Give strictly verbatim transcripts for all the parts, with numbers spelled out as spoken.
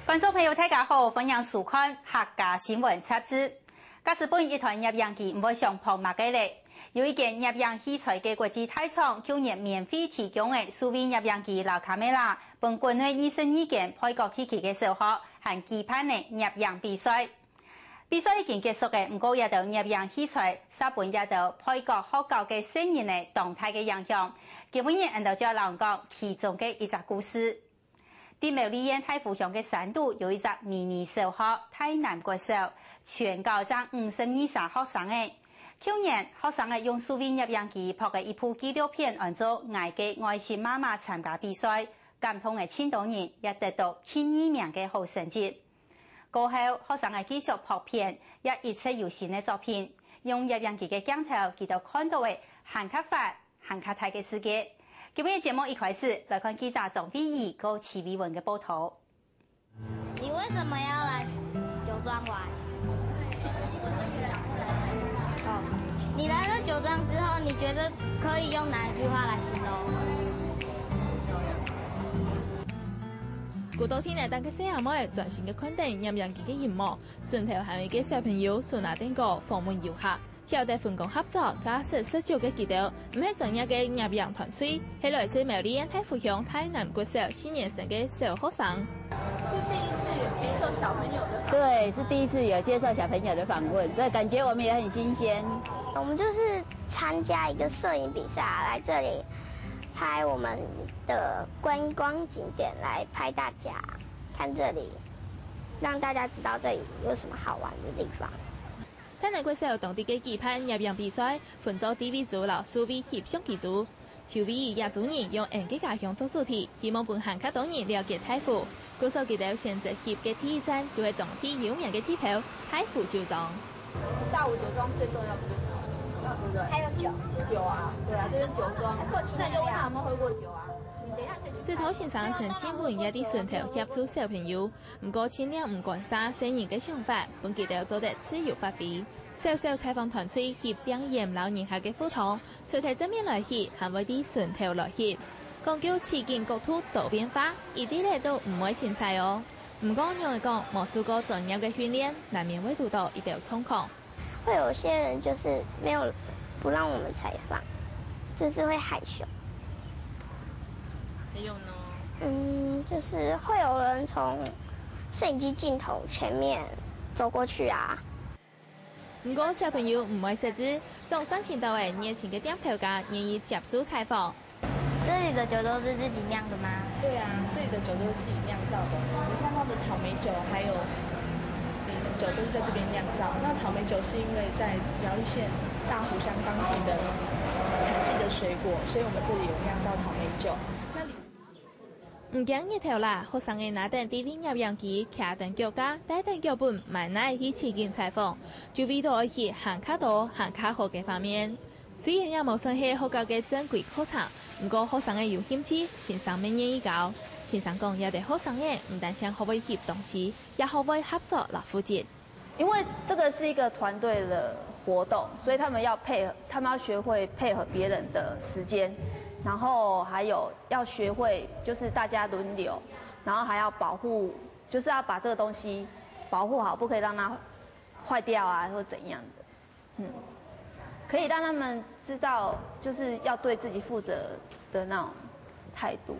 觀眾朋友，大家好，歡迎收看客家新聞雜誌。假使分一台攝影機，毋會想拍麼个咧？有一間攝影器材个國際大廠，舊年免費提供个數位攝影機摎camera，分國內二十二間配角地區个小學，還舉辦了攝影比賽。比賽已經結束了，毋過這兜攝影器材煞分這兜配角學校个細人仔當大个影響。今晡日，𠊎兜就來講其中个一隻故事。 在苗栗縣大湖鄉个山肚有一隻迷你小學，大南國小，全校正五十二儕學生仔。舊年，學生仔用數位攝影機拍个一部紀錄片，安做《𠊎个外星媽媽》參加比賽，感動了盡多人，也得到第二名个好成績。過後，學生仔繼續拍片，也一直有新个作品，用攝影機个鏡頭，佢兜看到个還較闊， 還較大个世界。今日節目一開始，來看記者張慧儀佮徐偉文个報導。你為什麼要來酒莊玩？哦，你來了酒莊之後，你覺得可以用哪一句話來形容？古多天來，當个細阿妹專心个看等攝影機个螢幕，脣頭還有一个小朋友手拿電腦訪問遊客。 曉得分工合作、價值十足个佢兜，毋係專業个攝影團隊，係來自苗栗縣大湖鄉大南國小四年生个小學生。是第一次有接受小朋友的訪問。對，是第一次有接受小朋友的訪問，所以感覺我們也很新鮮。我們就是參加一個攝影比賽啊，來這裡拍我們的觀光景點，來拍大家看這裡，讓大家知道這裡有什麼好玩的地方。 大南國小當地个舉辦攝影比賽，分做智慧組摎數位翕相機組。邱偉儀這組人用𫣆个家鄉做主題，希望分還較多人了解大湖。故所佢兜選擇翕个第一站就係當地有名个地標大湖酒莊。大湖酒莊最重要的就是茶，對不對？還有酒。酒啊，對啊，這邊酒莊。那就問他有沒有喝過酒啊？你等一下可以去。指導先生陳清文也在脣頭協助小朋友， 毋過盡量毋干涉細人个想法，分佢兜做得自由發揮。小小採訪團隊翕頂荏摎人客个互動，除忒正面來翕，還會在脣頭來翕。講究取景角度多變化，一滴仔都毋會凊彩哦。毋過仰仔講，無受過專業个訓練，難免會堵到一兜狀況。 會有些人就是沒有，不讓我們採訪，就是會害羞。還有呢？嗯，就是會有人從攝影機鏡頭前面走過去啊。毋過小朋友毋會識字，總算尋到仔熱情个店頭家願意接受採訪。 這裡的酒都是自己釀的嗎？對啊，這裡的酒都是自己釀造的。你看到的草莓酒還有李子酒都是在這邊釀造。那草莓酒是因為在苗栗縣大湖鄉當地的產季的水果，所以我們這裡有釀造草莓酒。那李子 毋驚日頭啦，學生仔拿等智慧攝影機，擎等腳架，帶等腳本，滿哪去取景採訪，就為著愛翕還較多、還較好个畫面。雖然也無算係學校个正規課程，毋過學生仔有興趣，先生乜願意教。先生講，這兜學生仔毋單淨學會翕東西，也學會合作摎負責。 因為這個是一個團隊的活動，所以他們要配合，他們要學會配合別人的時間，然後還有要學會就是大家輪流，然後還要保護，就是要把這個東西保護好，不可以讓它壞掉啊或怎樣的。嗯，可以讓他們知道就是要對自己負責的那種態度。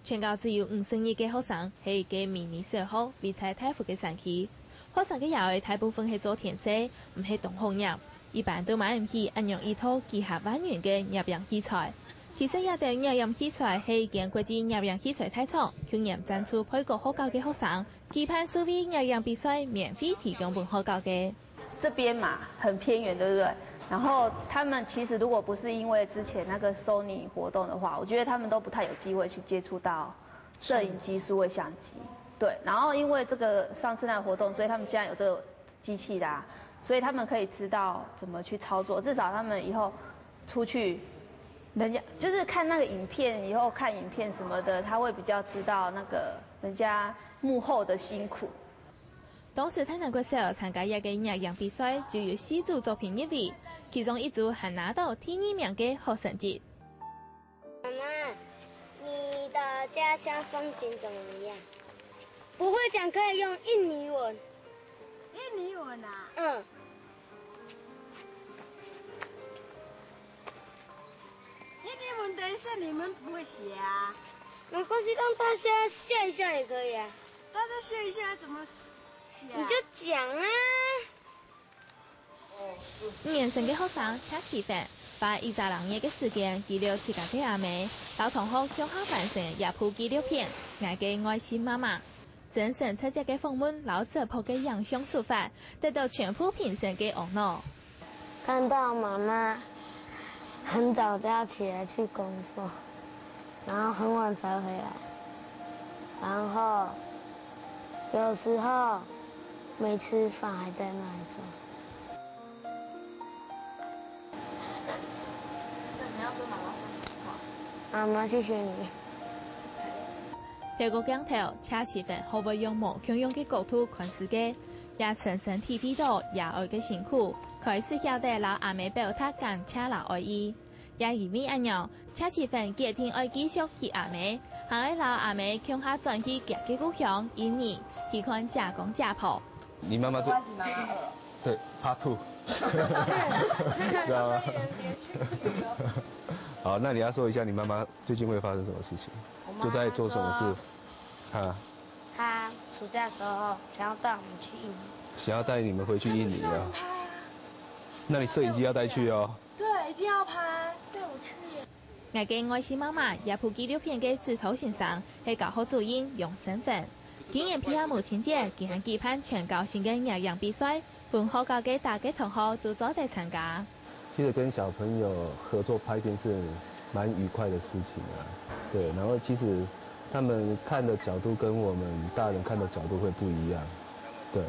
全校只有五十二个學生，係一个迷你小學，位在大湖个山區。學生个爺哀大部分係做電視，毋係當好業，一般都買毋起恁樣一套幾下萬元个攝影器材。其實這兜攝影器材係一間國際攝影器材大廠，舊年贊助配角學校个學生，舉辦數位攝影比賽，免費提供分學校个。 這邊嘛，很偏遠，對不對？然後他們其實如果不是因為之前那個Sony活動的話，我覺得他們都不太有機會去接觸到攝影機、數位相機。對，然後因為這個上次那個活動，所以他們現在有這個機器啦，所以他們可以知道怎麼去操作。至少他們以後出去，人家就是看那個影片，以後看影片什麼的，他會比較知道那個人家幕後的辛苦。 當時大南國小參加這个攝影比賽，就有四組作品入圍，其中一組還拿到第二名个好成績。媽媽，你的家鄉風景怎麼樣？不会讲可以用印尼文。印尼文啊？嗯。印尼文等一下你们不会写啊？没关系，让大家笑一笑也可以啊。大家笑一下怎么写啊？你就讲啊。 五年生个學生謝啟芬，花一隻零月个時間記錄自家个阿姆，摎同學共下完成這部紀錄片《𠊎个外星媽媽》。真誠直接个訪問摎質樸个影像手法，得到全部評審个阿腦。看到媽媽很早就要起來去工作，然后很晚才回来，然后有时候没吃饭还在那里做。那你要跟妈妈说什么话？妈妈，谢谢你。透過鏡頭，謝啟芬學會用無共樣个角度看世界，也親身體會到爺哀个辛苦，開始曉得摎阿姆表達感謝摎愛意。 也因為恁樣，謝啟芬決定愛繼續翕阿姆，還愛摎阿姆共下轉去厥个故鄉印尼，去看姐公姐婆。你媽媽最，對，part two。然後，好，那你要說一下你媽媽最近會發生什麼事情？我媽媽就在做什麼事？說啊，她暑假的時候想要帶我们去印尼。想要帶你們回去印尼啊？那你攝影機要帶去哦。 對，一定要拍，帶我去。《𠊎个外星媽媽》這部紀錄片个指導先生係教學主任楊生芬。今年P R母親節，佢還舉辦全校性个攝影比賽，分學校个逐个同學都做得參加。其實跟小朋友合作拍片是蠻愉快的事情啊。對，然後其實他們看的角度跟我們大人看的角度會不一樣。對，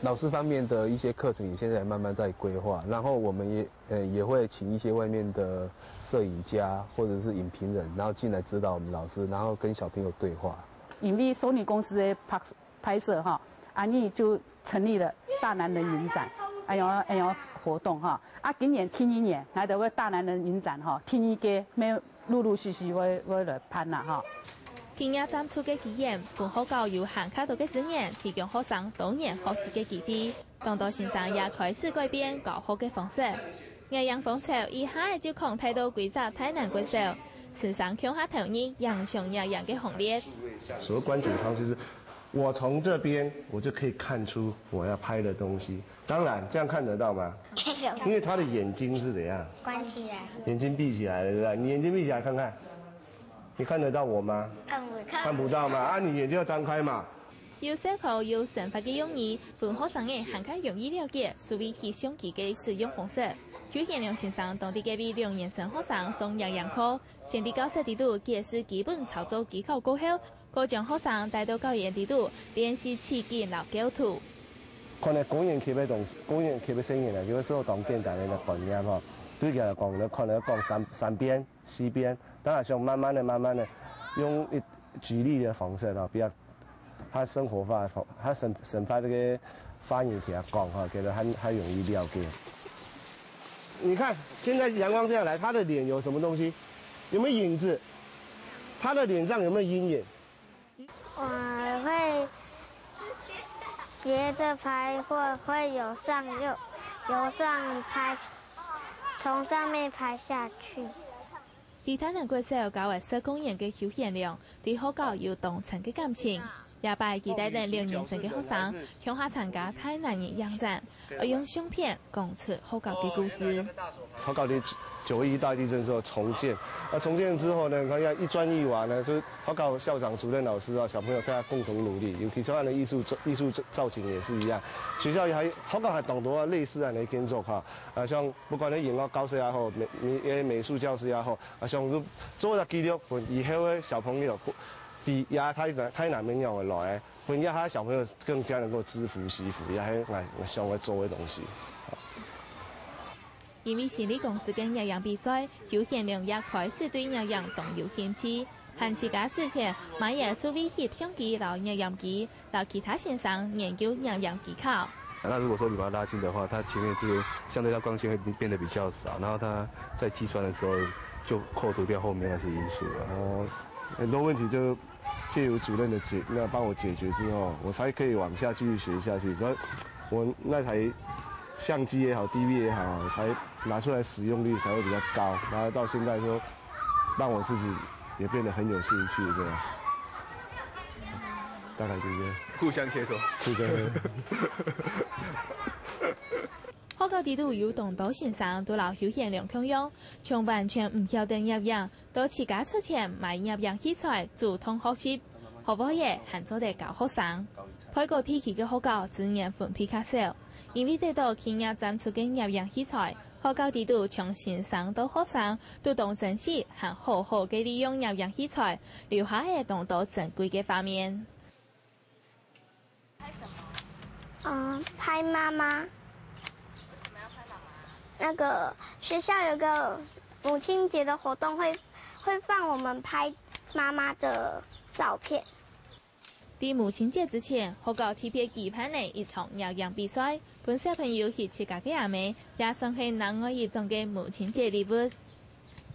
老師方面的一些課程也現在慢慢在規劃，然後我們也 呃，也會請一些外面的攝影家或者是影評人，然後進來指導我們老師，然後跟小朋友對話。因為索尼公司个拍，拍攝哈，安妮就成立了大男人影展，哎呦，哎呦，活动哈。啊，今年第二年，來到个大男人影展哈，第二屆，乜陸陸續續會，會來辦啦哈。今年展出个經驗，分學校有還較多个資源，提供學生多元學習个機會。 當多先生也開始改變教學个方式。攝影風潮一下仔就擴大到歸隻大南國小，師生共下投入影像攝影个行列。所謂觀景窗就是我從這邊，我就可以看出我要拍的東西。當然，這樣看得到嗎？因為他的眼睛是怎樣？關起來。眼睛閉起來了，對不對？你眼睛閉起來看看，你看得到我嗎？看不到。看不到嘛，啊，你眼睛要張開嘛。 有視覺、有生活个用意，分學生仔還較容易了解數位翕相機个使用方式。邱顯亮先生當在該位兩年生學生上攝影課，先在教室裡肚解釋基本操作技巧過後，過將學生帶到校園裡肚練習取景摎構圖。看到高年級个東西，高年級个細人仔，佢會受到當簡單个觀念吼，對佢來講，佢看到講三，三邊、四邊，當然想慢慢个、慢慢个用一舉例个方式咯，比較 他生活化的方，他生，生活這個反應起來講哈，給他很，很容易了解。你看，現在陽光這樣來，他的臉有什麼東西？有沒有影子？他的臉上有沒有陰影？我會斜着拍，或會由上又，由上拍，從上面拍下去。 在大南國小教个十公元个邱顯亮，對學校有當深个感情。這擺佢帶等六年生个學生，共下參加大南人影展，愛用相片講出學校个故事。學校在九一大地震之後重建，那重建之後呢，他要一磚一瓦呢，就是學校校長、主任、老師啊，小朋友大家共同努力，尤其像他的藝術，藝術造型也是一樣。學校還，學校還當多類似恁樣的建築哈，啊，像 不管你音樂教室也好，美，美，誒，美術教室也好，啊，想說做一個記錄，分以後个小朋友，在這大南，大南面樣个來，分這下小朋友更加能夠知福惜福，也係𠊎，𠊎想愛做个東西。因為心理公司个攝影比賽，邱顯亮也開始對攝影當有興趣。 還自家事前買了數位翕相機摎攝影機，摎其他先生研究攝影技巧。那如果說你把它拉近的話，它前面這些相對它光線會變得比較少，然後它在計算的時候就扣除掉後面那些因素了。哦，很多問題就借由主任的解，那帮我解决之后，我才可以往下继续学下去。所以我那台相机也好，D V 也好，才拿出来使用率才会比较高。然后到现在说，让我自己也变得很有兴趣，对吧？大概就是这样。互相切磋。互相切磋。學校裡肚有當多先生都摎邱賢良共樣，從完全毋曉得攝影，到自家出錢買攝影器材，主動學習。學會了還做得教學生。背包地區个學校資源分配較少，因為得到企業贊助个攝影器材，學校裡肚從先生到學生都當珍惜，還好好个利用攝影器材，留下了當多珍貴个畫面。嗯，拍妈妈。为什么要拍妈妈？那个学校有个母亲节的活动会，会放我们拍妈妈的照片。在母亲节之前，学校特别举办了一场攝影比赛，分小朋友去自家个阿姆，也算系另外一种个母亲节礼物。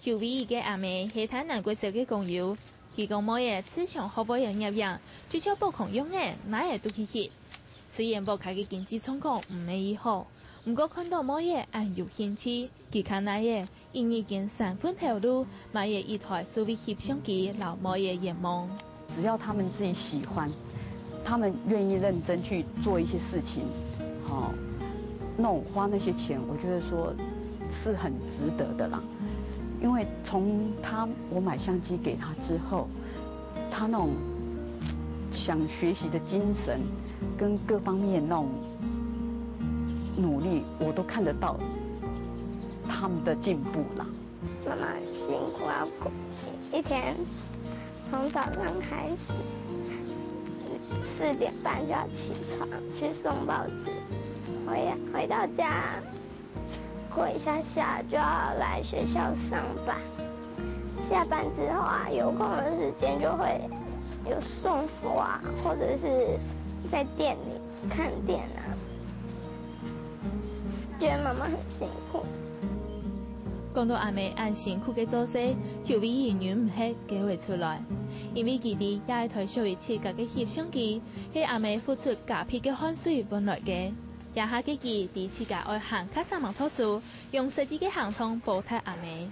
邱偉儀个阿姆係台南國小个工友，佢講妹仔自從學會了攝影，就像寶礦樣仔，哪仔都去翕。雖然屋下个經濟狀況毋係異好，毋過看到妹仔恁有興趣，佢較哪仔，一日間三份頭路，買了一台數位翕相機摎妹仔圓夢。只要他们自己喜欢，他们愿意认真去做一些事情，哦，那我花那些钱，我觉得说是很值得的啦。因为从他我买相机给他之后，他那种想学习的精神跟各方面那种努力，我都看得到他们的进步啦。妈妈很辛苦啊，一天从早上开始，四点半就要起床去送报纸，回回到家。 过一下下就要来学校上班。下班之后啊，有空的时间就会有送货啊，或者是在店里看店啊，觉得妈妈很辛苦。讲到阿姆恁辛苦个做事，邱偉儀忍毋核噭會出來，因為佢知這台屬於自家个翕相機，係阿姆付出加倍个汗水換來个。這下个佢知自家愛行較煞猛个路， 用實際个行動報答阿姆。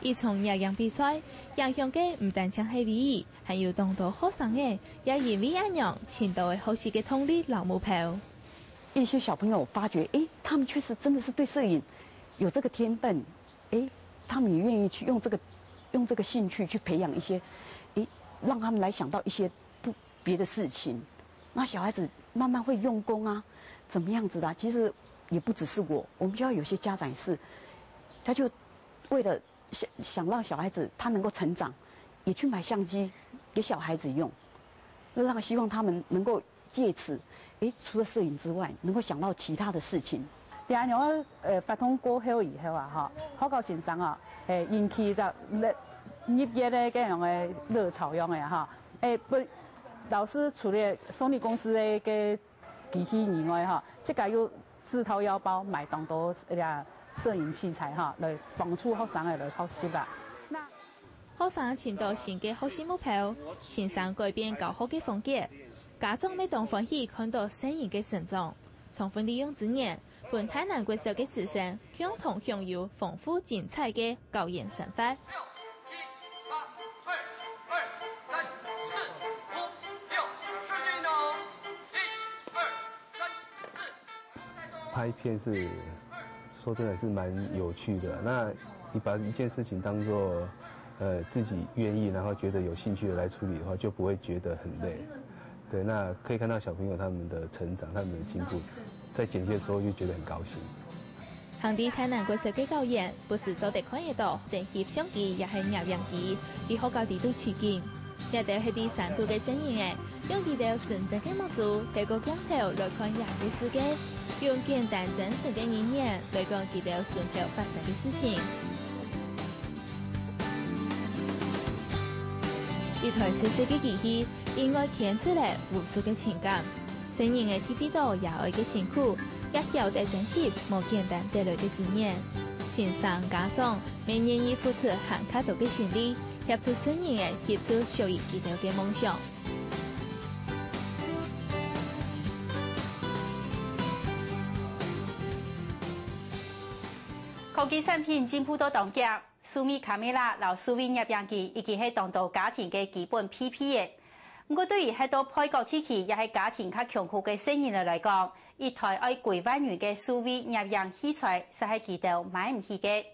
一場攝影比賽，影響个毋單淨係偉儀，還有當多學生仔，也因為恁樣尋到了學習个動力摎目標。一些小朋友发觉，诶，他们确实真的是对摄影有这个天分，诶，他们也愿意去用这个用这个兴趣去培养一些，诶，让他们来想到一些不别的事情。那小孩子慢慢会用功啊，怎么样子的啊？其实也不只是我，我们学校有些家长也是，他就为了想想让小孩子他能够成长，也去买相机给小孩子用，那让希望他们能够借此，诶，除了摄影之外，能够想到其他的事情。第二年，呃，活动过后以后啊，吼，好高先生啊，诶，引起个热，热烈个这样个热潮样个哈，诶，不，老师除了索尼公司的个机器以外哈，自家又自掏腰包买当多个摄影器材哈，来帮助学生个来学习啦。那 學生尋到新个學習目標，先生改變教學个風格，家長乜當歡喜看到細人个成長。充分利用資源，分台南國小个師生共同享有豐富精彩个校園生活。拍片是说真的是蛮有趣的。那你把一件事情当做呃自己愿意，然后觉得有兴趣的来处理的话，就不会觉得很累。对，那可以看到小朋友他们的成长，他们的进步，在剪接的时候就觉得很高兴。行在台南國小个校園，不時做得看得到電翕相機也係攝影機，在學校裡肚取景。 這兜係在山肚个細人仔，用佢兜純真个目珠，透過鏡頭來看這个世界，用簡單真實个語言來講佢兜身頭發生个事情。一台細細个機器，應該牽出來無數个情感。細人仔體會到爺哀个辛苦，也曉得珍惜無簡單得來个資源。先生、家長，乜願意付出還較多个心力，協助細人仔，翕出屬於佢兜个夢想。科技產品進步到當遽，數位camera摎數位攝影機已經係當多家庭个基本配備了。毋過，對於歇到背角地區也係家庭較窮苦个細人仔來講，一台愛幾萬銀个數位攝影器材，實係佢兜買毋起个。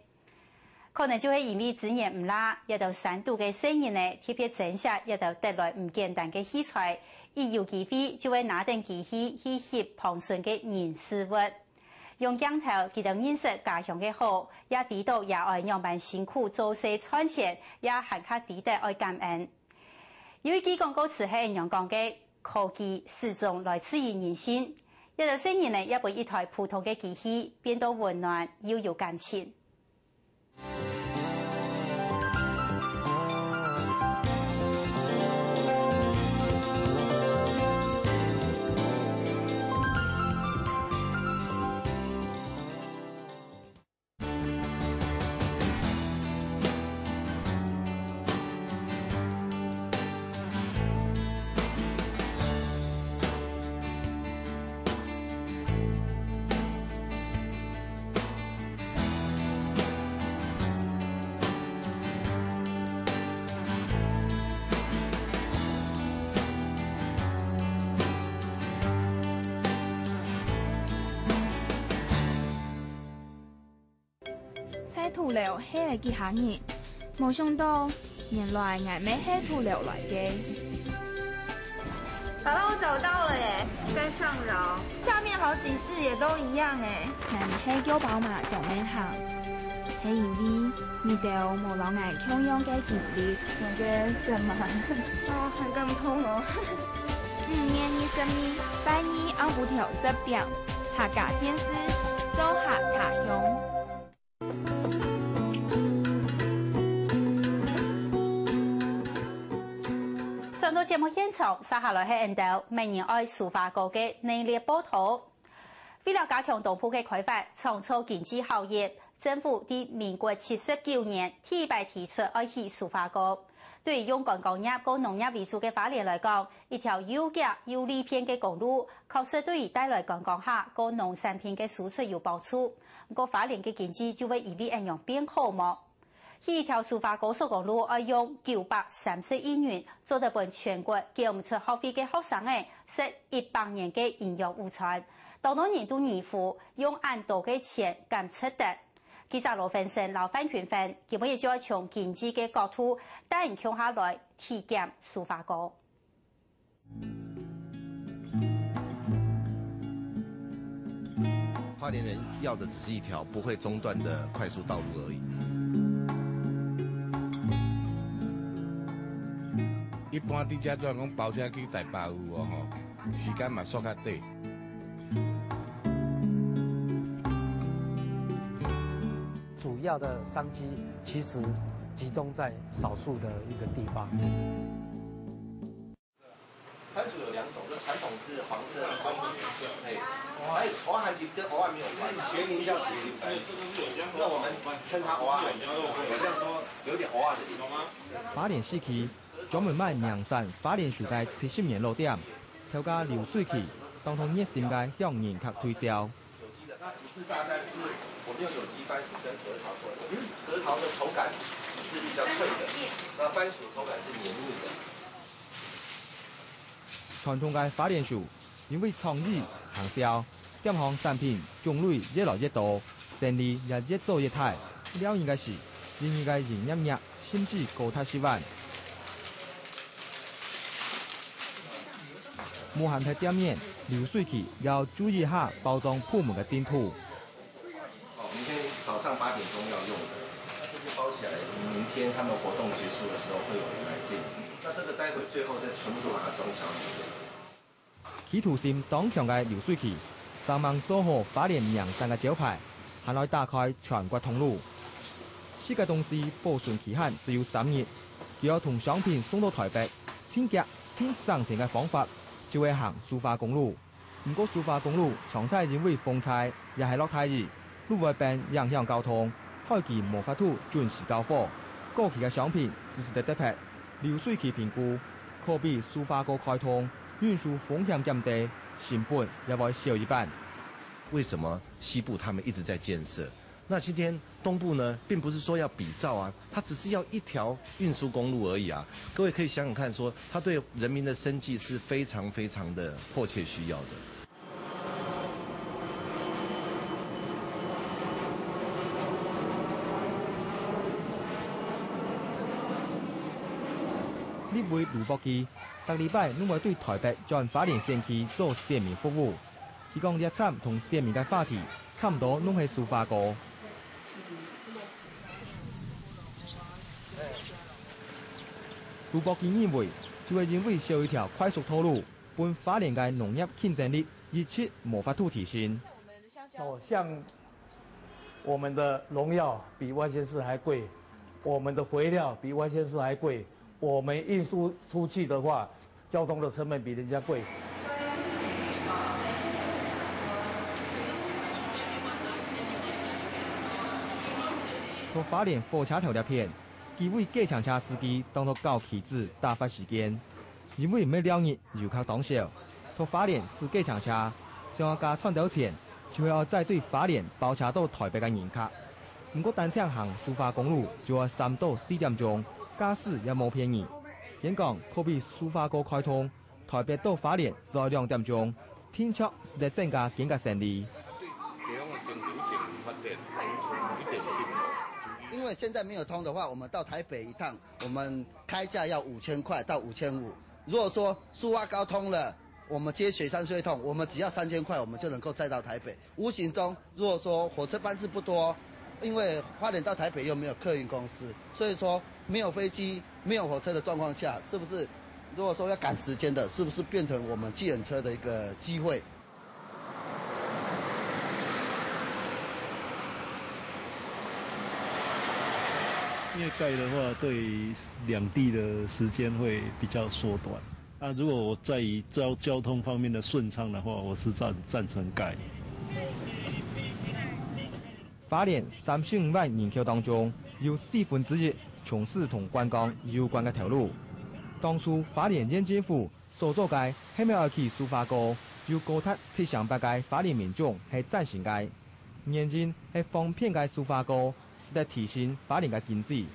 可能就係因為資源毋罅，這兜山肚个細人仔特別珍惜這兜得來毋簡單个器材，一有機會就會拿等機器去翕旁脣个人事物。用鏡頭，佢兜認識家鄉个好，也知著爺哀仰般辛苦做事賺錢，也還較知得愛感恩。有一句廣告詞係恁樣講个：「科技始終來自於人性。」這兜細人仔也分一台普通个機器變到溫暖又有感情。 在土樓歇了幾下日，無想到，原來𠊎乜係土樓來个。爸爸，我找到了耶，在上樓。下面好幾室也都一樣哎。𠊎係叫寶媽做麼行，係因為你兜無摎𠊎共樣个經歷。我覺得是嗎？啊，很感動哦。五月二十日，拜二暗晡頭十點，客家電視，做客家鄉。 轉到節目現場，接下來係𫣆兜每日愛蘇花哥个系列報導。為了加強東部个開發，創造經濟效益，政府在民國七十九年第一擺提出愛起蘇花哥。對於用觀光業過農業為主个花蓮來講，一條又遽又利便个公路，確實對於帶來觀光客過農產品个輸出有幫助。毋過花蓮个經濟就會因為恁樣變好無？ 起一條蘇花高速公路愛用九百三十億銀，做得分全國繳毋出學費个學生仔食一百年个營養午餐。當多人都疑狐，用恁多个錢敢值得？記者羅芬生摎范群芬，今晡日就愛從經濟个角度，帶你共下來體驗蘇花高。 花蓮人要的只是一條不會中斷的快速道路而已。一般佇遮，就算講包車去大霸有哦，吼，時間嘛煞較短。主要的商機其實集中在少數的一個地方。 番薯有兩種，就傳統是黃色的番薯，哎，還有蚵仔煎跟蚵仔沒有關，學名叫紫心番薯。那我們稱它蚵仔煎，好像說有點蚵仔的影子。花蓮市區專門賣名產花蓮薯个七十年老店，頭家劉水琪當同熱心个向人客推銷。 有機的，那不是炸彈，是我們用有機番薯跟核桃做的，因為核桃的口感是比較脆的，那番薯的口感是綿密的。傳統个花蓮薯，因為創意、行銷，店項產品種類越來越多，生理也越做越大。尞人个時，一日个營業額甚至高達十萬。 無閒忒店面，劉水琪也愛注意下包裝部門个進度。哦，明天早上八點鐘要用的，那這就包起來，明天他們活動結束的時候會有人來訂。那這個待會最後再全部都把它裝箱。企圖心當強个劉水琪，煞猛做好花蓮名產个招牌，還愛打開全國通路。食个東西保存期限只有三日，佢愛同商品送到台北， 盡遽、盡省錢个方法，就係行蘇花公路。毋過蘇花公路常在因為風搓也係落大雨，路會崩影響交通，害佢無法度準時交貨。過期个商品只使得得撇，流水期評估，可比蘇花溝開通，運輸風險減低，成本也會少一半。為什麼西部他們一直在建設？那今天東部呢，並不是說要比照啊，它只是要一條運輸公路而已啊。各位可以想想看說，它對人民的生計是非常非常的迫切需要的。立委盧博基，逐禮拜攏會對台北轉花蓮縣去做選民服務。 佢講這站同選民个話題，差毋多攏係蘇花溝。盧博基認為，就係因為少一條快速道路，分花蓮个農業競爭力一直無法度提升。哦，像我們的農藥比外縣市還貴，我們的肥料比外縣市還貴，我們運輸出去的話，交通的成本比人家貴。到花蓮火車頭這片，幾位計程車司機當作搞棋子打發時間，因為毋係尞日遊客當少，到花蓮駛計程車，想愛加賺兜錢，就係愛載對花蓮包車到台北个人客。毋過單淨行蘇花公路就愛三到四點鐘，駕駛也無便宜。聽講可比蘇花溝開通， 台北到花蓮只愛兩點鐘，定著使得增加間个生理。因為現在沒有通的話，我們到台北一趟，我們開價要五千塊到五千五。如果說蘇花溝通了，我們接雪山隧通，我們只要三千塊，我們就能夠再到台北。 無形中，如果說火車班次不多，因為花蓮到台北又沒有客運公司，所以說沒有飛機、沒有火車的狀況下，是不是如果說要趕時間的，是不是變成我們計程車的一個機會？因為蓋的話，對於兩地的時間會比較縮短。 那如果我在於交交通方面的順暢的話，我是贊贊成蓋。花蓮三十五萬人口當中，有四分之一從事同觀光有關个頭路。當初花蓮縣政府所做个係毋係愛起蘇花溝，有高達七成八个花蓮民眾係贊成个。原因係方便个蘇花溝，使得提升花蓮个經濟。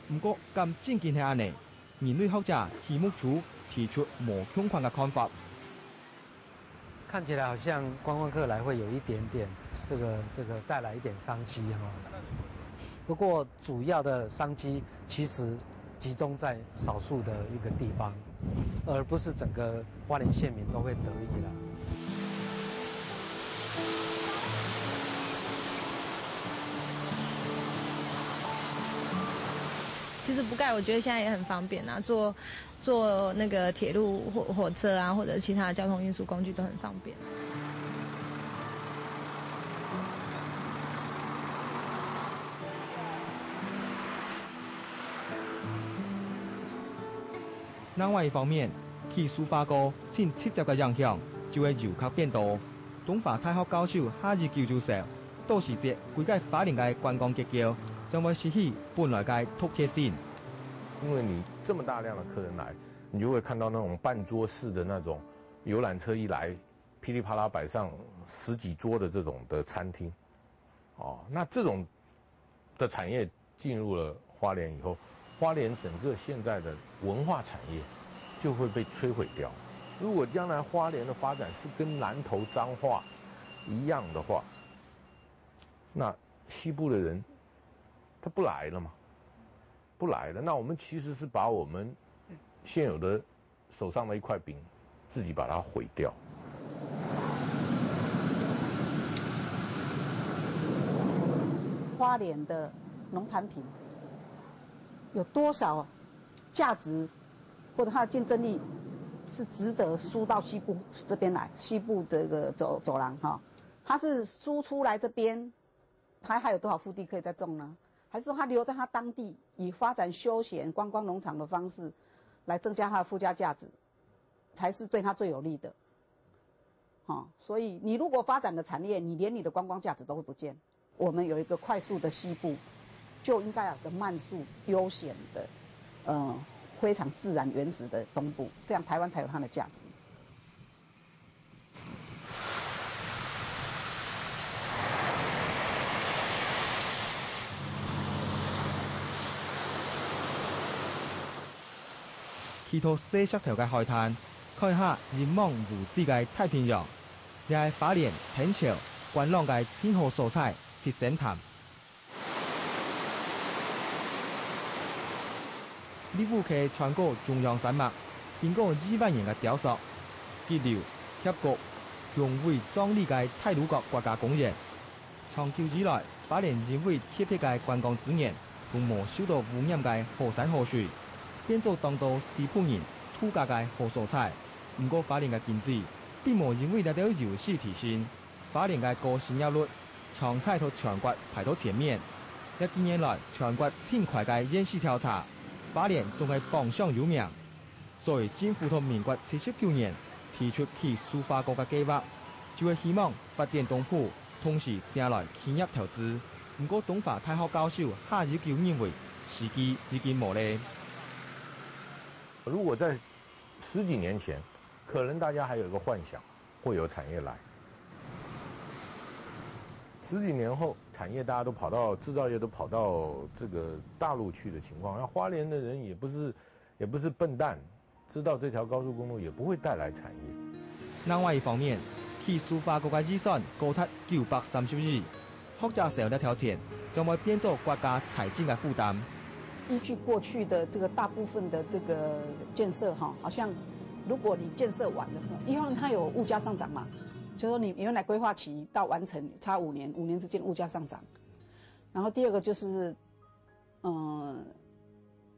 毋過，敢正經係恁呢？ 人類學者徐木初提出無共款个看法。看起來好像觀光客來會有一點點這個這個帶來一點商機哈。不過主要的商機其實集中在少數的一個地方，而不是整個花蓮縣民都會得益啦。 其實不蓋，我覺得現在也很方便啊，坐坐那個鐵路、火火車啊，或者其他交通運輸工具都很方便。另外一方面，起蘇花溝盡直接个影響就係遊客變多。東華大學教授夏宜九就說， 到時節，歸个花蓮个觀光結構將會失去本來个獨特性。因為你這麼大量的客人來，你就會看到那種半桌式的那種遊覽車一來，噼里啪啦擺上十幾桌的這種的餐廳，哦，那這種的產業 進入了花蓮以後，花蓮整個現在的文化產業就會被摧毀掉。如果將來花蓮的發展是跟南投彰化一樣的話，那西部的人他不來了嘛，不來了。那我們其實是把我們現有的 手上的一塊餅，自己把它毀掉。花蓮的農產品有多少價值，或者它的競爭力是值得輸到西部這邊來？西部的一個走走廊哈，它是輸出來這邊，它還有多少腹地可以再種呢？還是說它留在它當地，以發展休閒觀光農場的方式來增加它的附加價值，才是對它最有利的？哈，所以你如果發展个產業，你連你的觀光價值都會不見。我們有一個快速的西部，就应该要有个慢速、悠闲的，呃，非常自然、原始的东部，这样台湾才有它的价值。 去到細石頭个海灘，看下一望無際个太平洋，這係花蓮天橋觀光个盡好所在——七星潭。 立霧溪穿過中央山脈，經過二萬年个雕塑，急流、峽谷，雄偉壯麗个太魯閣國家公園。長久以來，花蓮因為特別个觀光資源同無受到污染个好山好水，變做當多西部人度假个好所在。毋過，花蓮个經濟並無因為這兜優勢提升。 花蓮个高失業率長在到全國排到前面。這幾年來，全國盡快个縣市調查，花蓮總係榜上有名。所以政府到民國七十九年提出起蘇花哥个計畫，就係希望發展東部，同時吸來企業投資。毋過，東華大學教授夏一九認為，時機已經無咧。如果在十几年前，可能大家还有一个幻想， 会有产业来。十几年后，产业大家都跑到，制造业都跑到这个大陆去的情况，那花莲的人也不是，也不是笨蛋，知道这条高速公路也不会带来产业。另外一方面，起苏花哥个預算高達九百三十億， 學者笑這條線將會變做國家財政个負擔。依據過去的這個大部分的這個建設哈，好像如果你建設完的時候，因為它有物價上漲嘛，就說你原來規劃期到完成差五年，五年之間物價上漲。然後第二個就是嗯，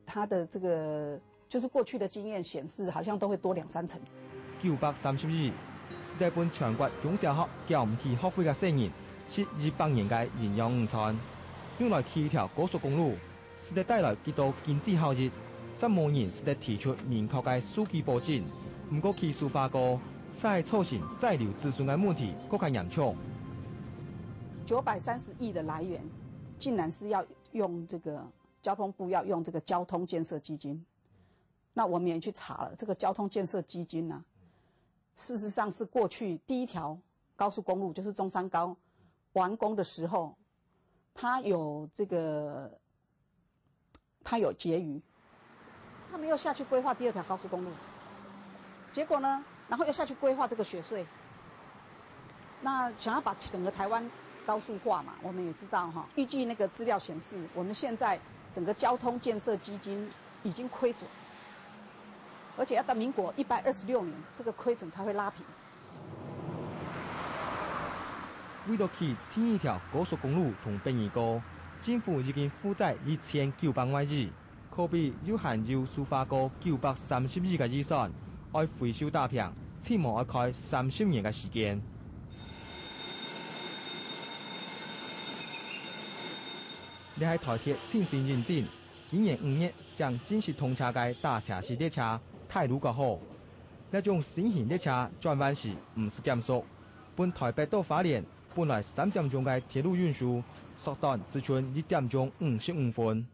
它的這個，就是過去的經驗顯示，好像都會多兩三成。九百三十億，使得分全國中小學繳毋起學費个細人，食一百年个營養午餐。用來起一條高速公路，使得帶來幾多經濟效益，煞無人使得提出明確个數據保證。毋過起蘇花哥，煞係造成在留子孫个問題更加嚴重。九百三十億的來源，竟然是要 用這個交通部要用這個交通建設基金。那我們也去查了，這個交通建設基金呢，事實上是過去第一條高速公路，就是中山高完工的時候，它有這個，它有結餘，它沒有下去規劃第二條高速公路。 结果呢，然后又下去规划这个雪隧。那想要把整个台湾高速化嘛，我们也知道哈，依据那个资料显示，我们现在整个交通建设基金已经亏损，而且要到民国一百二十六年，这个亏损才会拉平。为了起第二条高速公路同北二高，政府已经负债一千九百万元。 可比有限有苏花哥九百三十億个預算，愛維修打平，起碼愛開三十年个時間。這係台鐵盡新引進，今年五月正正式通車个打斜式列車太魯閣號。這種新型列車轉彎時毋使減速，分台北到花蓮本來三點鐘个鐵路運輸，縮短只賰一點鐘五十五分。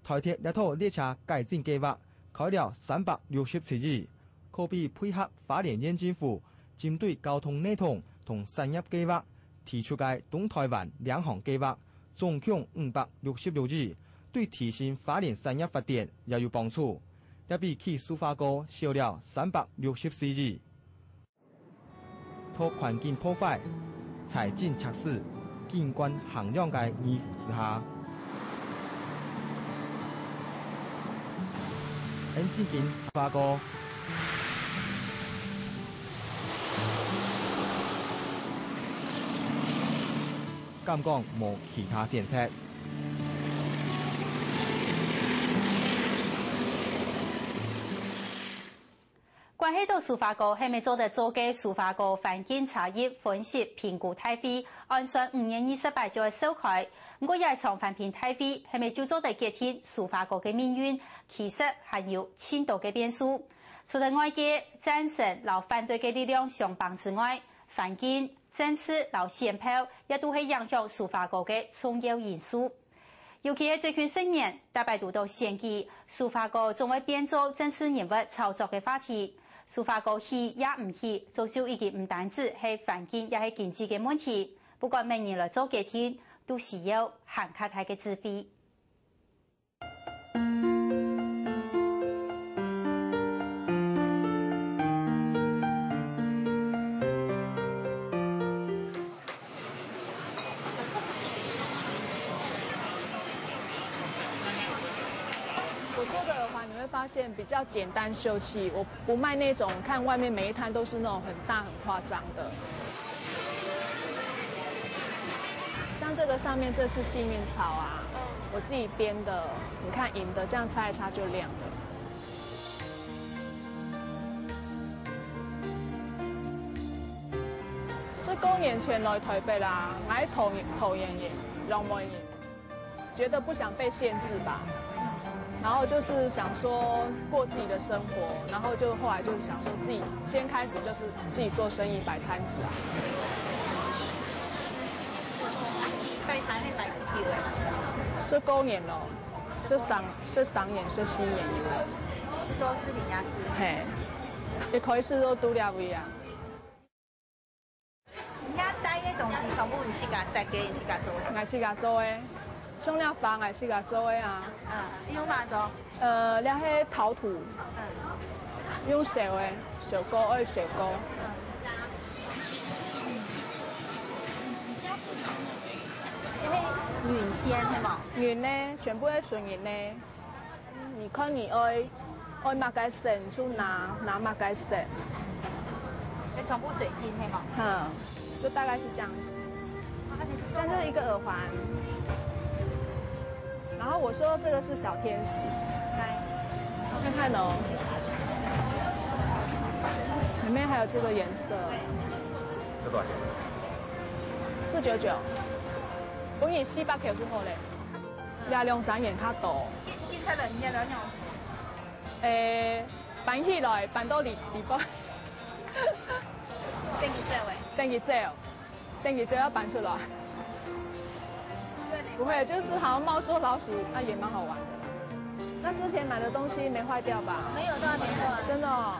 台鐵這套列車改進計畫開了三百六十七億，可比配合花蓮縣政府針對交通系統同產業計畫提出个東台灣領航計畫，總共五百六十六億，對提升花蓮產業發展也有幫助，也比起蘇花哥少了三百六十四億。 在環境破壞、財政赤字、景觀涵養个疑雲之下，恁正經花哥，敢講無其他選擇。 關係到蘇花哥，係毋係做得做个蘇花哥環境差異分析評估大會，按算五月二十八就會召開。毋過這場環評大會，係毋係就做得決定蘇花哥个命運，其實還有盡多个變數。除了外界贊成摎反對个力量相幫之外，環境、政治摎選票，也都係影響蘇花哥个重要因素。尤其係最近十年，逐擺堵到選舉，蘇花哥總會變做政治人物炒作个話題。蘇花哥去也毋去，早就已經毋單止係環境，也係經濟个問題。不管麼人來做決定，都需要還較大个智慧。 我做的耳环你会发现比较简单秀气，我不卖那种看外面每一摊都是那种很大很夸张的。像这个上面这是幸运草啊，我自己编的，你看银的，这样擦一擦就亮了。十多年前來台北啦，我係桃園人，楊梅人。 觉得不想被限制吧，然后就是想说过自己的生活，然后就后来就是想说自己先开始就是自己做生意摆摊子啊。擺攤仔擺幾久了？十多年了，十三十三年十四年有了。都是你家事。嘿，一开始都拄了位啊。 你遐戴个东西全部你自家設計，你自家做个？𠊎自家做个，像這花𠊎自家做个啊。嗯，你用麼做？呃，這係陶土，嗯，用燒个，燒過，愛燒過。嗯。這係銀線，係無？銀个，全部係純銀个。 你看你愛，愛麼个色，你就拿，拿麼个色。欸，全部水晶，係無？嗯，就大概是這樣子。這樣就是一個耳環。然後我說這個是小天使，來，看看哦，裡面還有這個顏色。這多少錢？四九九，分你四百塊就好了。 也兩三年較多。警，警察來，你也了解。誒，搬起來，搬到裡，裡背。等佢走誒。等佢走，等佢走要搬出來。不會，就是好像貓捉老鼠，那也蠻好玩的。那之前買的東西沒壞掉吧？沒有，都還沒壞。真的哦，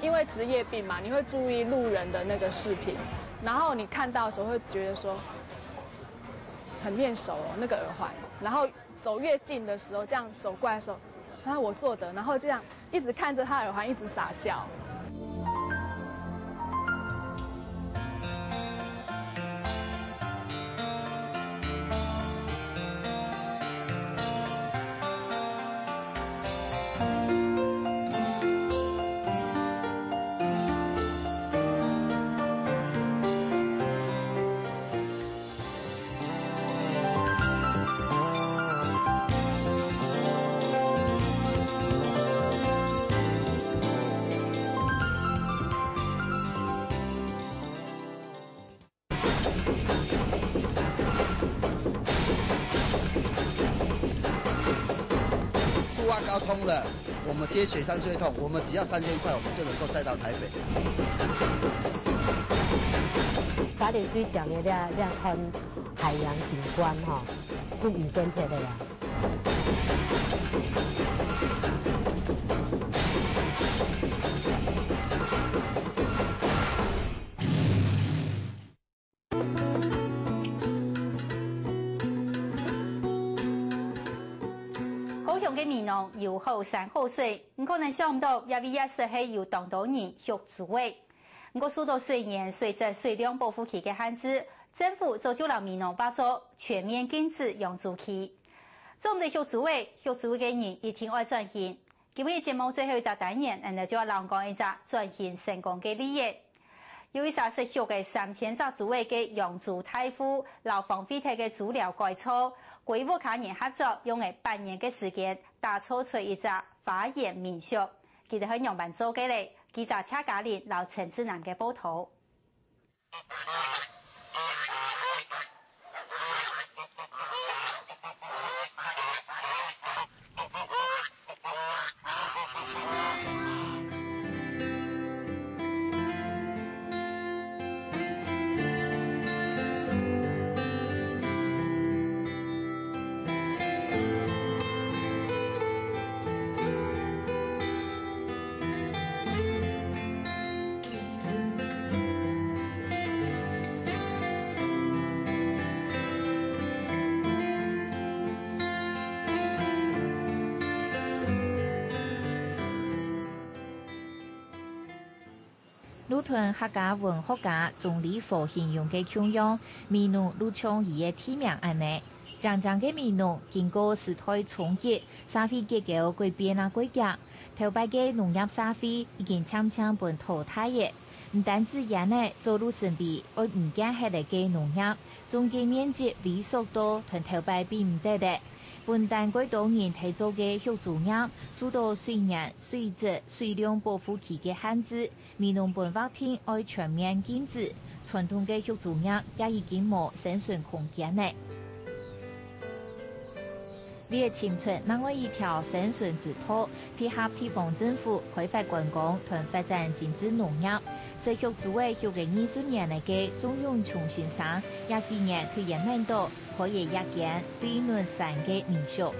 因為職業病嘛，你會注意路人的那個飾品，然後你看到的時候會覺得說， 很面熟哦，那個耳環。然後走越近的時候，這樣走過來的時候，啊，我做的，然後這樣一直看著他耳環，一直傻笑。 蘇花溝通了，我們接水上最痛，我們只要三千塊，我們就能夠載到台北。花蓮最靚个這，這款海洋景觀吼，毋免電鐵个啦。 高雄个美濃有好山好水，你可能想毋到，這位也實係有當多人畜豬仔。毋過受到水源水質水量保護區个限制，政府早就摎美濃劃做全面禁止養豬區。做毋得畜豬仔，畜豬个人一定愛轉型。 今日節目最後一隻單元，𠊎等就愛來講一隻轉型成功个例仔。有一隻識畜个三千隻豬仔个養豬大戶，摎荒廢忒个豬寮改造，歸屋下人合作，用了半年个時間，打造出一隻花園民宿。佢等係仰般做个咧？記者謝嘉玲摎陳志南个報導。如同客家文學家鍾理和形容个共樣，美濃就像佢个地名恁呢。靚靚个美濃經過時代衝擊，社會結構改變啊改革，頭擺个農業社會已經漸漸分淘汰了。毋單止因為做路身邊愛毋見忒个農業，種个面積萎縮到同頭擺比毋得了。分擔過多人在做个畜豬業，受到水源、水質、水量保護期个限制， 美濃分劃定愛全面禁止，傳統个畜豬業也已經無生存空間了。為尋出另外一條生存之道，配合地方政府開發觀光同發展精緻農業，食畜豬仔畜了二十年个宋永松先生，也今年推薦滿到開了一間對崙山个民宿。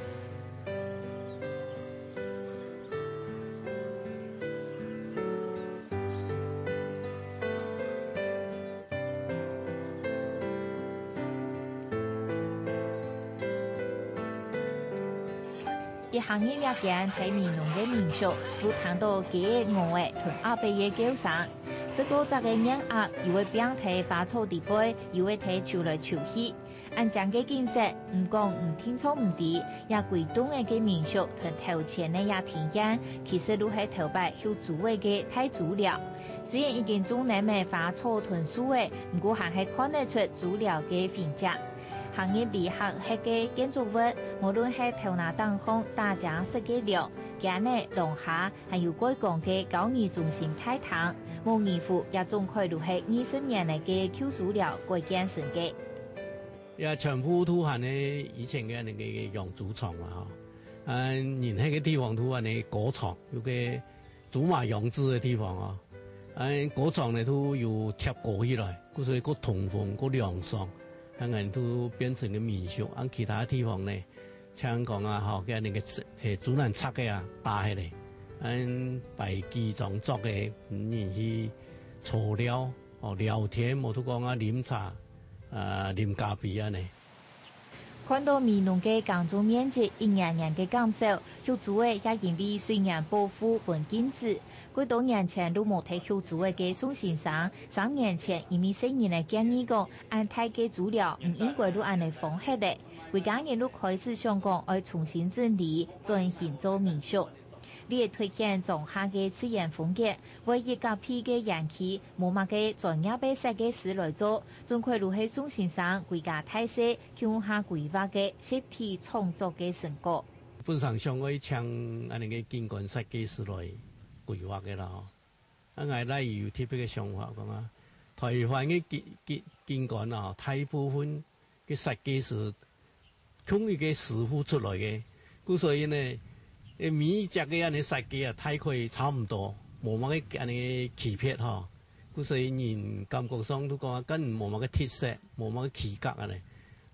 一行入這間在美濃个民宿，就聽到雞仔、鵝仔同鴨仔个叫聲。食過汁个嫩鴨又會拚在花草裡背，又會在泅來泅去。 恁靚个景色，毋講毋定著毋知，這歸棟仔个民宿同頭前个這庭園，其實就係頭擺畜豬仔个大豬寮。雖然已經種淰淰花草同樹仔，毋過還係看得出豬寮个痕跡。行入這合適个建築物，無論係頭那頂項打氈式个樑、間仔、廊下，還有蓋廣个交誼中心大廳，無疑乎也總概就係二十年來个舊豬寮改建成个。 也全部都還係以前个恁个養豬場嘛吼。嗯，人歇个地方都恁个高床，有个豬嫲養殖个地方哦。嗯，高床呢都有貼高起來，故所以个通風、个涼爽，恁个都變成个民宿。啊，其他地方呢，像講啊吼，个恁个，誒，豬欄柵个啊，打下來，嗯，擺幾張桌个，嗯，人去坐尞。 哦，聊天，無就講啊，啉茶，啊，啉咖啡恁呢。看到美濃个耕種面積一年年个減少，畜豬仔也因為水源保護分禁止。幾多年前就無忒畜豬仔个宋先生，三年前因為細人仔建議講，恁大个豬寮毋應該就恁呢荒忒了。歸家人就開始想講愛重新整理，轉型做民宿。 這凸顯莊下个自然風格，會一甲地个園區，無麼个專業个設計師來做，總概就係宋先生歸家大細共下規劃个集體創作个成果。本身想愛請恁呢个景觀設計師來規劃个啦吼。啊，𠊎倈仔有特別个想法，講啊，臺灣个景，景，景觀啊，大部分个設計師 共一个師傅出來个。故所以呢，誒，每一隻个恁呢設計啊，大概差毋多，無麼个恁呢區別吼。故所以人感覺上都講啊，更無麼个特色，無麼个區隔恁呢。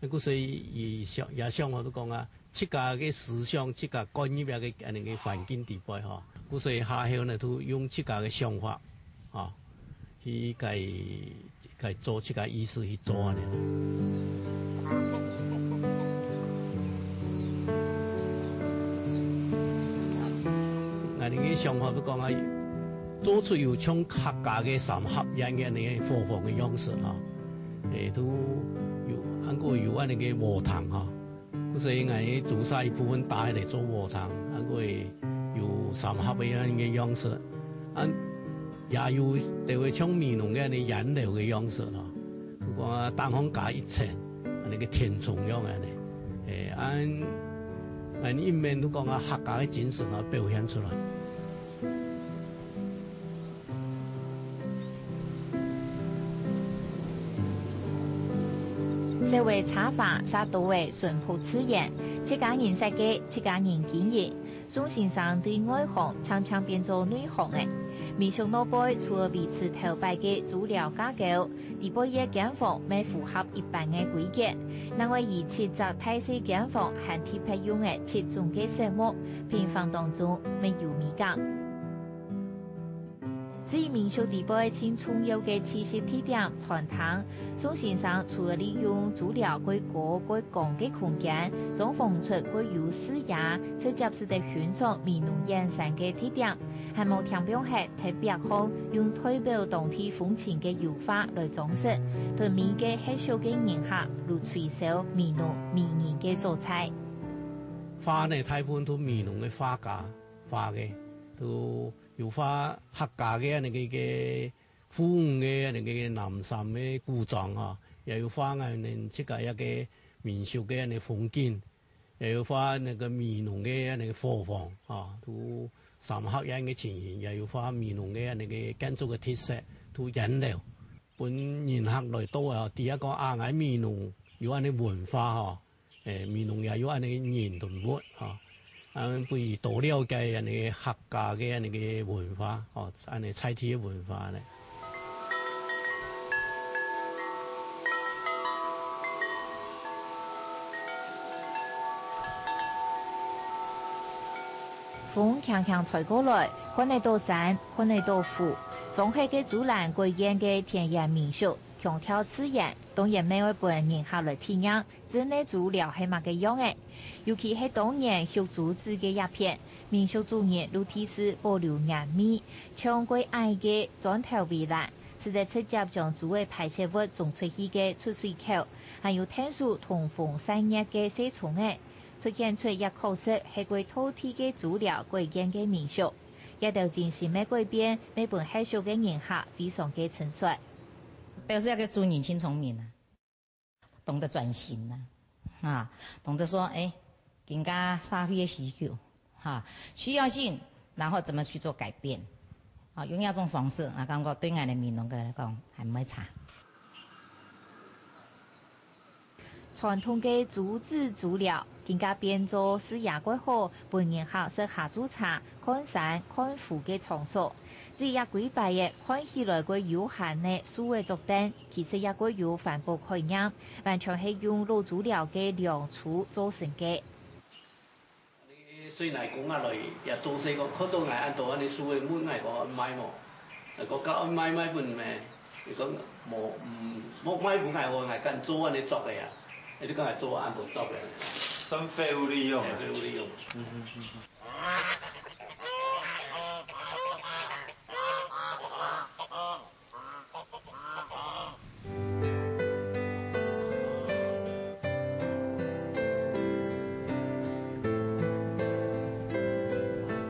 故所以也想，也想法都講啊，自家个思想，自家灌入來个恁呢个環境底背吼。故所以下後呢，都用自家个想法，吼，去改 該做自家意思去做恁呢。𠊎等个想法都講啊，做出有像客家个三合院个恁呢伙房个樣式吼，誒，都有，還過有恁呢个禾埕吼。 故所以𠊎个豬舍一部分打下來做禾埕，還過有三合院个樣式，啊，也有兜位像美濃个恁呢菸樓个樣式咯。就講啊，頂項加一層，恁呢个天窗樣恁呢。誒，恁，恁一面就講啊，客家个精神啊表現出來。 細个茶花，煞多个淳樸自然，自家人設計，自家人經營。宋先生對外行漸漸變做內行了。民宿內背除了維持頭擺个豬寮架構，裡背个間房乜符合一般个規格。另外以七隻大細間房還特別用了七種个色目，平房當中乜有美感。 至於民宿裡背盡重要个棲息地點餐廳，宋先生除了利用豬寮過高過廣个空間，裝潢出過有視野，直接使得欣賞美濃菸山个特點。還無添放忒，在壁項用代表當地風情个油畫來裝飾，同每個歇宿个人客來吹簫、美濃、美人个所在。畫呢，大部分都美濃个畫家畫个，都有畫客家个恁呢个个婦女个恁呢个男衫个古裝啊，也有畫恁呢自家一个民宿个恁呢風景。 也有畫那個美濃个那個伙房啊，都三合院个情形，也有畫美濃个那個建築个特色，都沿流。分人客來到啊，知啊講啊，𠊎美濃有恁呢文化吼，誒，美濃也有恁呢人同物吼，啊，分佢多了解恁呢客家个恁呢个文化吼，恁呢在地个文化呢。 風輕輕吹過來，看得到山，看得到湖。荒壑个竹欄改建个田園民宿，強調自然，當然乜會分人客來體驗真个竹寮係麼个樣仔。尤其係當年畜竹子个一片，民宿主人陸地士保留原味，像過矮个磚頭圍欄，使得直接將竹仔排泄物衝出去个出水口，還有𢯭手通風散熱个細窗仔。 凸顯出也確實係過道地个竹寮改建个民宿。這兜精心个改變，乜分歇宿个人客非常个稱讚。表示這個主人盡聰明啊，懂得轉型啊，啊，懂得說，哎，今个社會个需求，哈，需要性，然後怎麼去做改變，啊，用這種方式，啊，感覺對𠊎等美濃个來講，還毋會差。 傳統个竹子竹寮，今个變做視野蓋好，分人客食下晝茶、看山、看湖个場所。這也歸擺仔看起來蓋悠閒个樹仔桌凳，其實也蓋有環保概念，完全係用老竹寮个梁柱做成个。 水泥工啊來也做事講，看到𠊎恁多恁呢樹仔，問𠊎講愛賣無？𠊎講：「該愛賣賣分你咩？」佢講：「無，嗯，無賣分𠊎，𠊎敢做恁呢竹仔啊。」佢就講：「𠊎做恁多竹仔。」算廢物利用啊。哎，廢物利用。嗯嗯嗯嗯。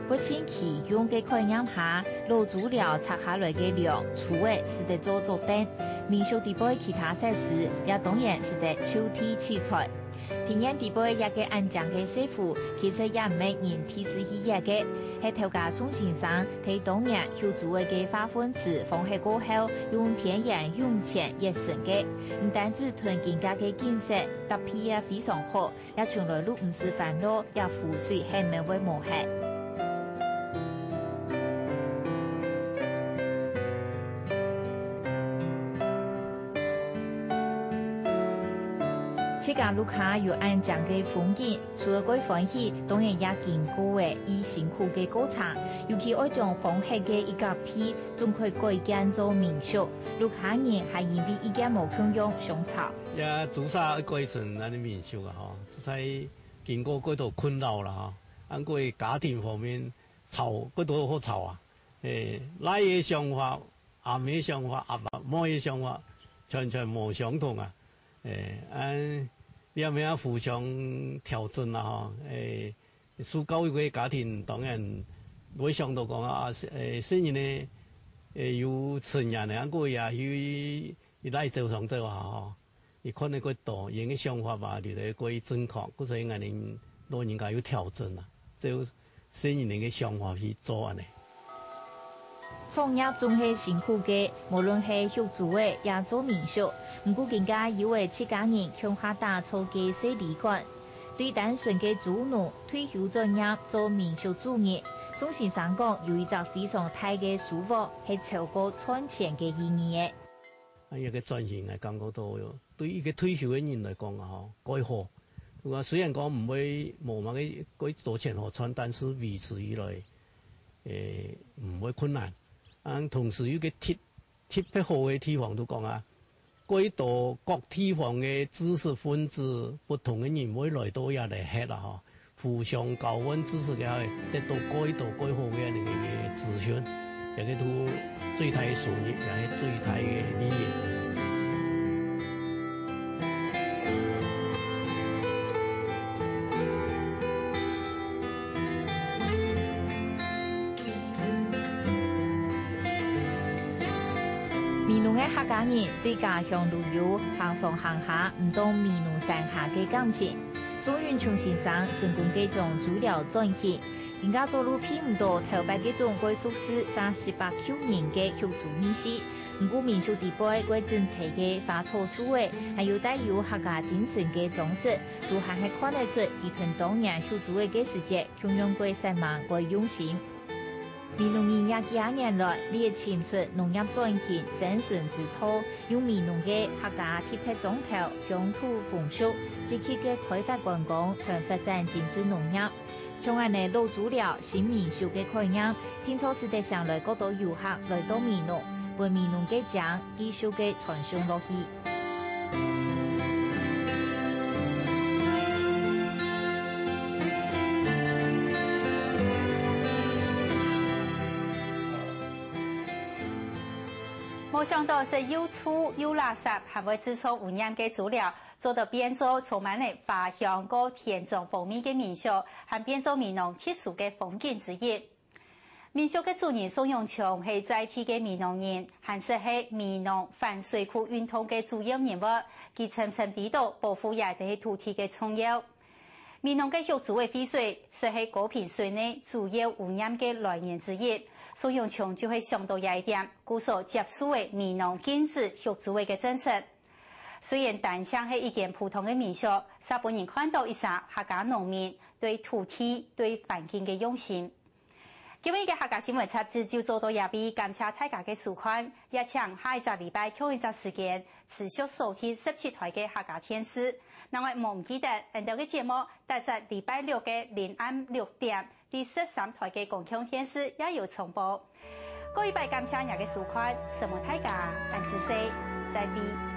不盡其用个概念下，老竹寮拆下來个梁、柱仔使得做桌凳，民宿底背其他設施也當然使得就地取材。 庭園底背這個恁靚个石湖，其實也毋係人第一次去个，係頭家宋先生在當年畜竹仔个化糞池荒壑過後，用天然湧泉挖成个。毋單止同今个个景色搭配也非常好，也從來都毋使煩惱這湖水係毋係會無忒。 自家屋下有恁靚个風景，除了蓋歡喜，當然也經過了已辛苦个過程，尤其愛將荒壑个一角地，總開改建做民宿，屋下人還因為意見無共樣相吵。這竹舍改成恁呢民宿啊，吼，實在經過蓋多困擾啦，吼，恁過家庭方面吵，蓋多好吵啊。誒，倈仔个想法， 阿姆个想法，阿爸、阿姆个想法，全全無相同啊。誒，恁，這乜愛互相調整啦，吼。誒，受教育个家庭當然會想到講啊，誒，細人仔，誒，有成年个，恁過也去，去倈走上走下，吼。 佢看得過多，佢个想法嘛，就係過正確，故所以𠊎等老人家有調整啊，照細人仔个想法去做恁呢。創業總係辛苦个，無論係畜竹仔也做民宿，毋過今个有了自家人共下打造个細旅館。對單純个竹農退休轉業做民宿主人，宋先生講有一隻非常大个收穫，係超過賺錢个意義个。 啊，這個轉型𠊎感覺到對一個退休个人來講啊，吼，蓋好。啊，雖然講毋會無麼个蓋多錢好賺，但是維持起來，誒，毋會困難。啊，同時有個特，特別好个地方就講啊，蓋多各地方个知識分子、不同个人會來到這來歇啊，吼。互相交換知識个，得到蓋多蓋好个恁个个資訊，這个都最大个收入，也係最大个利益。美濃个客家人對家鄉旅遊，行上行下，毋當美濃山下个感情。 宋永瓊先生成功个將豬寮轉型，更加早路鼻毋到頭擺該種蓋熟事三十八九人个畜豬味緒，毋過民宿底背蓋整齊个花草樹仔，還有帶有客家精神个裝飾，都還係看得出佢同當年畜豬仔个時節，共樣蓋煞猛蓋用心。 美濃人這幾下年來，列尋出農業轉型生存之道，用美濃个客家特別庄頭、鄉土風俗，積極个開發觀光同發展精緻農業。像恁呢老豬寮、新民宿个概念，定著使得城內較多遊客來到美濃，分美濃个靚繼續个傳承落去。 無想到食又臭又垃圾，還會製造污染个豬寮，做得變做充滿了花香過田莊風味个民宿，還變做美濃特殊个風景之一。 民宿个主人宋永瓊係在地个美濃人，還識係美濃反水庫運動个主要人物。佢深深知道保護這塊土地个重要。美濃个畜豬仔廢水，識係高屏水內主要污染个來源之一。宋永瓊就係想到這一點，故所接受了美濃禁止畜豬仔个政策。雖然單淨係一間普通个民宿，煞分人看到一儕客家農民對土地、對環境个用心。 今晡日个客家新聞雜誌就做到這位，感謝大家个收看，也請下一隻禮拜共一隻時間持續鎖定十七台个客家電視。另外，毋好毋記得，𠊎等个節目逐隻禮拜六个臨暗六點，在十三台个公共電視也有重播。過一擺感謝你个收看，承蒙大家，恁仔細，再會。